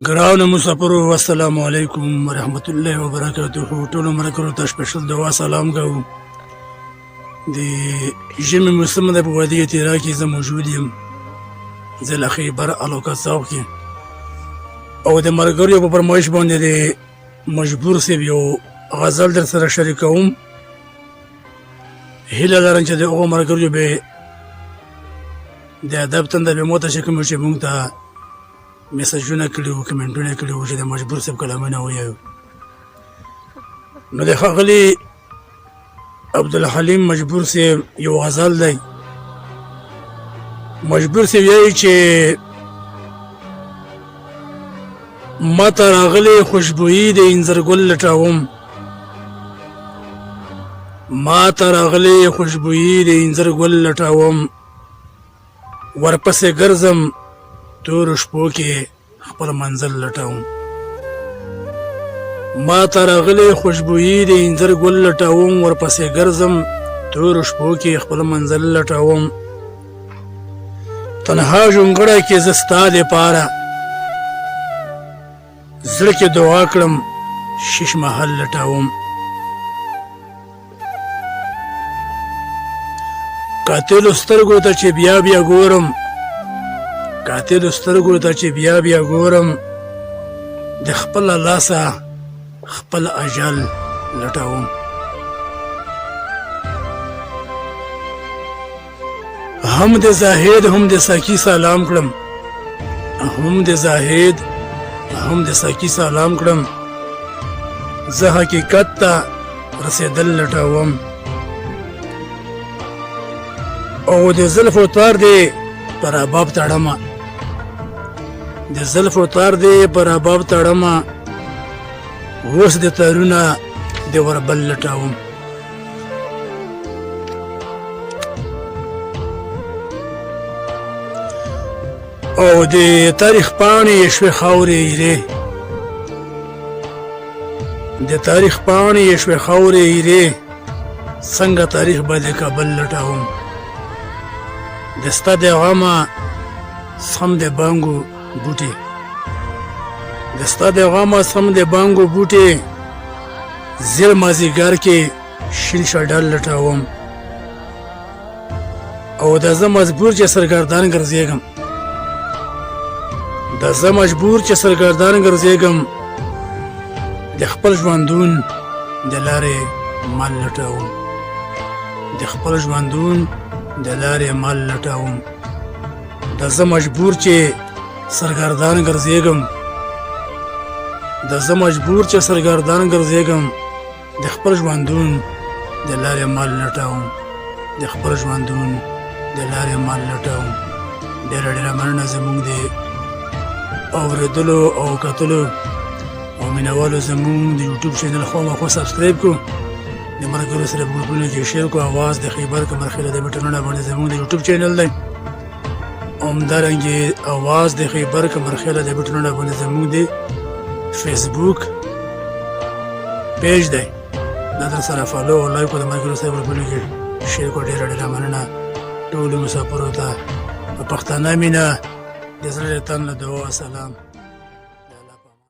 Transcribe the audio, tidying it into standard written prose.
ګرانو مسافرو السلام علیکم ورحمت الله وبرکاته. ټولو ملګرو ته سپیشل دعا سلام کوو. د ژمي موسم ده، په وادي تیرا کې زه موجود یم، زه له خیبر علاقه څوک کې، او د ملګریو په فرمایش باندې د مجبور صاحب یو غزل در سره شریکوم. هیله لرم چې د هغو ملګریو به د ادب تنده به ماته شي کوم چې مونږ ته میسجونه کړي وو، کمنټونه کړي وو چې د مجبور صاحب کلامونه وایو. نو د ښاغلي عبدالحلیم مجبور صاحب یو غزل دی. مجبور صاحب وایي چې ما ته راغلې خوشبویي د انځر ګل لټوم، ما ته راغلې خوشبویي د انځر ګل لټوم، ورپسې ګرځم تورو شپو کې خپل منزل لټوم. ما ته راغلې خوشبویي د انځر ګل لټوم، ورپسې ګرځم تورو شپو کې خپل منزل لټوم. تنها جونګړه کې زه ستا دپاره زړه کې دعا کړم، شیش محل لټوم. قاتلو سترګو ته چې بیا بیا ګورم، قاتلو سترګو ته چې بیا بیا ګورم، د خپل لاسه خپل اجل لټوم. هم د زاهد هم د ساقي سلام کړم، هم د زاهد هم د ساقي سلام کړم، زه حقیقت ته رسېدل لټوم. او د زلفو تار دی پر اباب تړمه، د زلفو تار دی پر اباب تړمه، اوس د تارونه د وربل لټوم. او د تاریخ پاڼې یې شوې خاورې ایرې، د تاریخ پاڼې یې شوې خاورې ایرې، څنګه تاریخ به د کابل لټوم. د ستا د غمه څښم د بانګو بوټي، د ستا د غمه څښم د بانګو بوټي، زیر مازیګر کې شین شډل لټوم. او د زه مجبور چې سرګردان ګرځېږم، د زه مجبور چې سرګردان ګرځېږم، د خپل ژوندون د لارې مال لټوم، د خپل ژوندون د لارې مال لټوم. د زه مجبور چې سرګردان ګرځېږم، د زه مجبور چې سرګردان ګرځېږم، د خپل ژوندون د لارې مال لټوم، د خپل ژوندون د لارې مال لټوم. ډېره ډېره مننه زموږ د اورېدلو او کتلو او مینهوالو. زموږ د یوټیوب چینل خامخا سبسکرایب کړو، د ملګرو سره په ګروپونو کې شیر کړو. اواز د خیبر کمرخېله د بټنونه باندې زموږ د یوټیوب چینل دی. همدارنګه اواز د خیبر کمرخېله د بټنونه باندې زموږ د فیسبوک پیج دی. دا در سره فالو او لایک او د ملګرو سره ګروپونو کې شیر کړو. ډېره ډېره مننه ټولو مسافرو ته په پښتانه مینه د زړه له تن له دعا سلام.